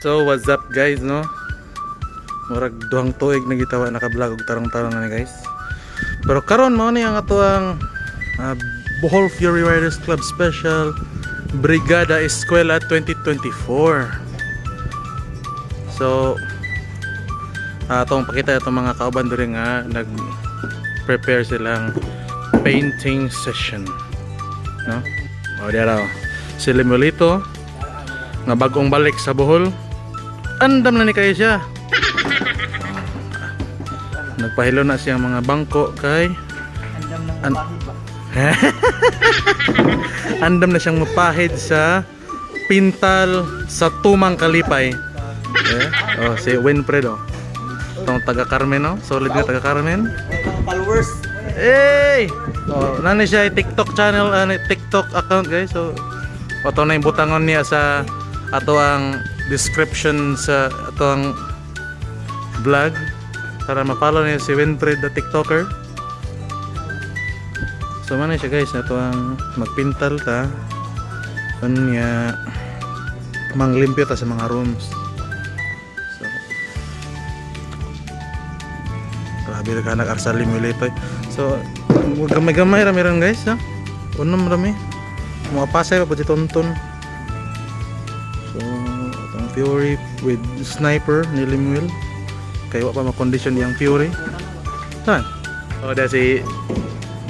So what's up, guys, no? Murag 2 tuig na gitawa naka-vlog og tarong-tarong na ni, guys. Pero karon mao ni ang atoang Bohol Fury Riders Club Special Brigada Eskwela 2024. So atong pakita itong mga kauban diri nga nag-prepare silang painting session. No? O diara oh. Si Limulito nga bagong balik sa Bohol. Andam na ni kayo siya. Nagpahilo na siya mga bangko kay Andam ng pahid ba? Andam na siyang mapahid sa pintal sa Tumang Kalipay. Eh? Oh, si Winfred oh. Itong taga Carmen oh. Solid nga taga Carmen. Mga followers. Hey! Oh, nani siya ay TikTok channel, ano, TikTok account, guys. So, ato na yung butangon niya sa ato ang description sa ato ang vlog para ma-follow niya si Winfred the TikToker. So man siya, guys, ato ang magpintal ta. Unya manglimpyo ta sa mga rooms. So grabe ra ka nag-arsali mo ito. So gamay-gamay ra meron, guys, ha. Unom rami. Mga pasay pa po si Tonton. So atong Fury with sniper ni Limuel. Kay wa pa ma-condition iyang Fury. Saan? Oh, da si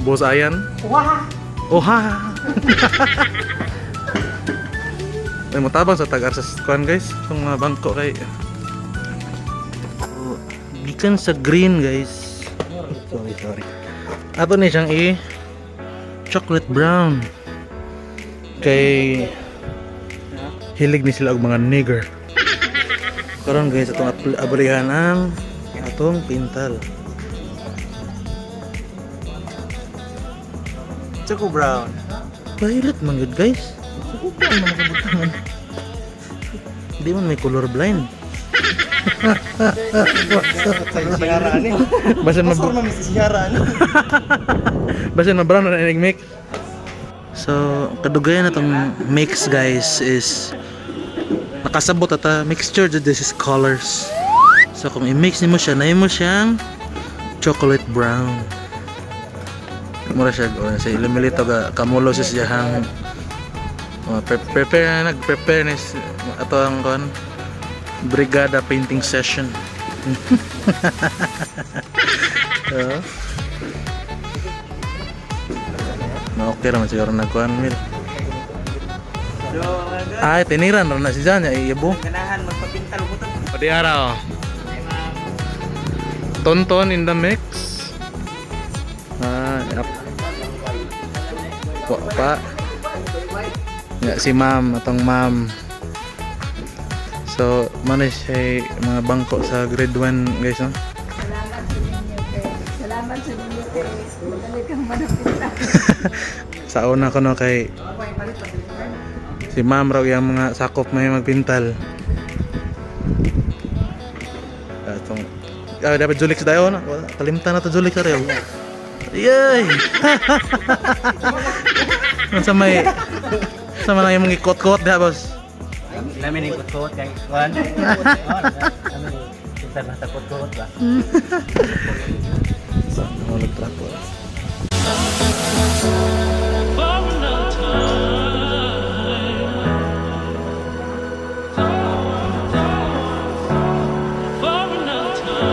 Boss Ayan. Wah! Oh ha. Ay motabang sa tag sa kuan, guys, itong mga bangko kay. Oh, gikan sa green, guys. Sorry, sorry. Ato ni siyang i chocolate brown. Kay hilig ni sila og mga nigger. Karon, guys, atong abrihan ang atong pintal. Choco brown. Violet man gud, guys. Choco brown man kabutangan. Di man may color blind. Sa siyara ni. Basan ma Pasor man sa siyara ni. Basan ma brown na inig mix. So, kadugayan na tong mix, guys, is nakasabot ata mixture jud, this is colors. So kung i-mix nimo siya, na mo siyang chocolate brown. Mura siya oh, sa Ilimilito ga kamulo siya siyang oh, prepare na nag-prepare ni ato ang kon brigada painting session. So, na okay raman siguro nagkuhan mil. So, mga Ay, tiniran ra na si Janya ibo. ganahan magpapintal mo to. O di araw. Tonton in the mix. Ah, yep. Wa pa. Ya, si ma'am, atong ma'am. So, man siya mga bangko sa grade 1, guys, no? Salamat sa ninyo kay Salamat sa ninyo kay madali kang manapita. Sa una ko no kay si ma'am raw yung mga sakop may magpintal. Atong ah, dapat Julix dayon. Wala, kalimtan na to Julix ariel. Yay! Sa may sa man yung mga ikot-kot diha, boss. Namin yung kot-kot kay kuan. Namin pintal sa kot-kot ba. Sa nahulog trapo. For another time. For another time.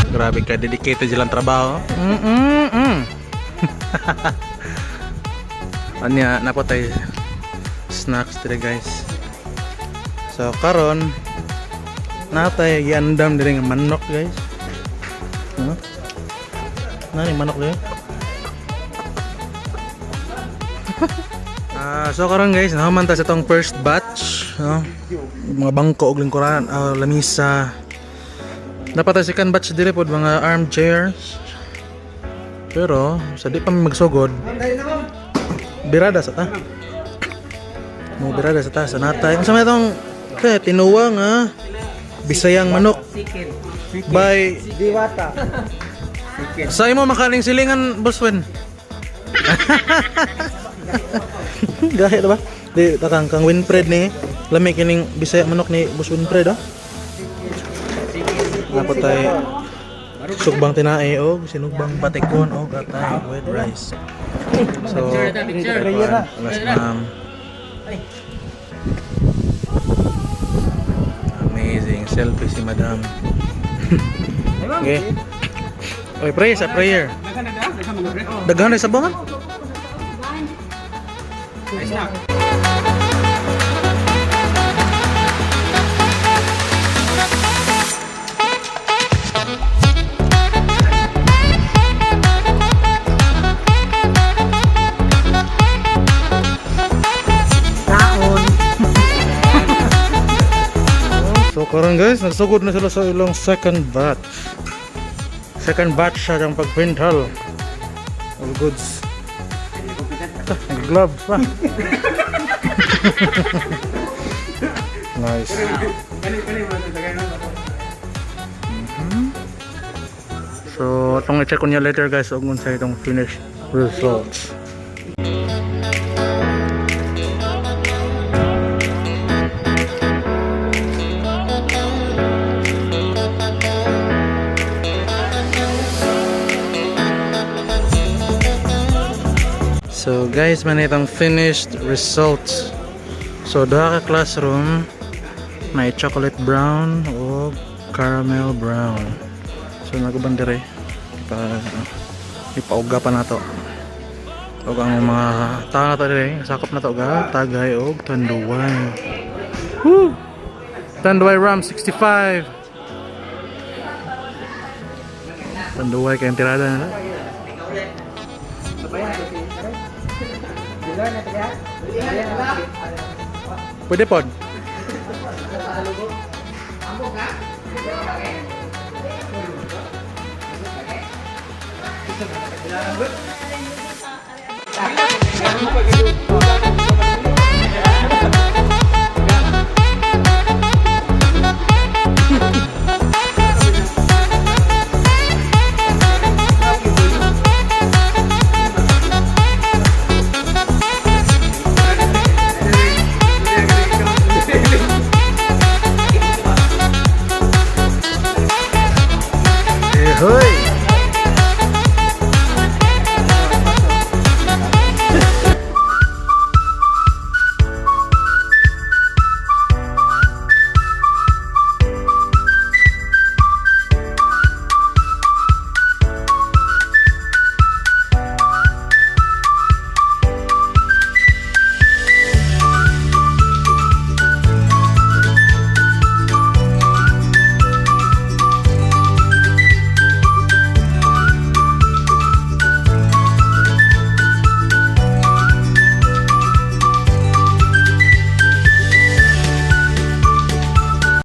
Grabe ka dedicated silang trabaho. Anya, napo tay snacks dire, guys. So karon natay giandam dire nga manok, guys. Huh? Nani manok dire? Ah, so karon, guys, nahuman ta sa tong first batch, no? Mga bangko og lingkuran, lamisa. Dapat ay second batch diri pod mga armchairs. Pero sa di pa mi magsugod, birada sa ta. Mo birada sa ta sa natay. Unsa may itong kay tinuwa nga Bisayang manok by Diwata. Sa imo makaling silingan, Boss Wen. Gahi ba? Di takang kang Winfred ni lami kining Bisaya manok ni Boss Winfred, oh. Dapat tay sugbang tinae og sinugbang batikon og atay with rice. So, alas ma'am. Amazing selfie si madam. Okay. Okay, pray sa prayer. Daghan na sa bangan. So karon guys, nagsugod na sila sa ilang second batch. Second batch sa ang pagpintal. All goods. Ah, nag-gloves pa. Nice. So, itong i-check ko niya later guys og unsa itong finished results. So guys, man itong finished results. So duha ka classroom may chocolate brown o caramel brown. So naguban dire ipa ipauga pa nato. Og ang mga tao nato dire sakop na to ga Tagay og Tanduay. Woo! Tanduay Ram 65. Tanduay kay tirada na. Pwede pod.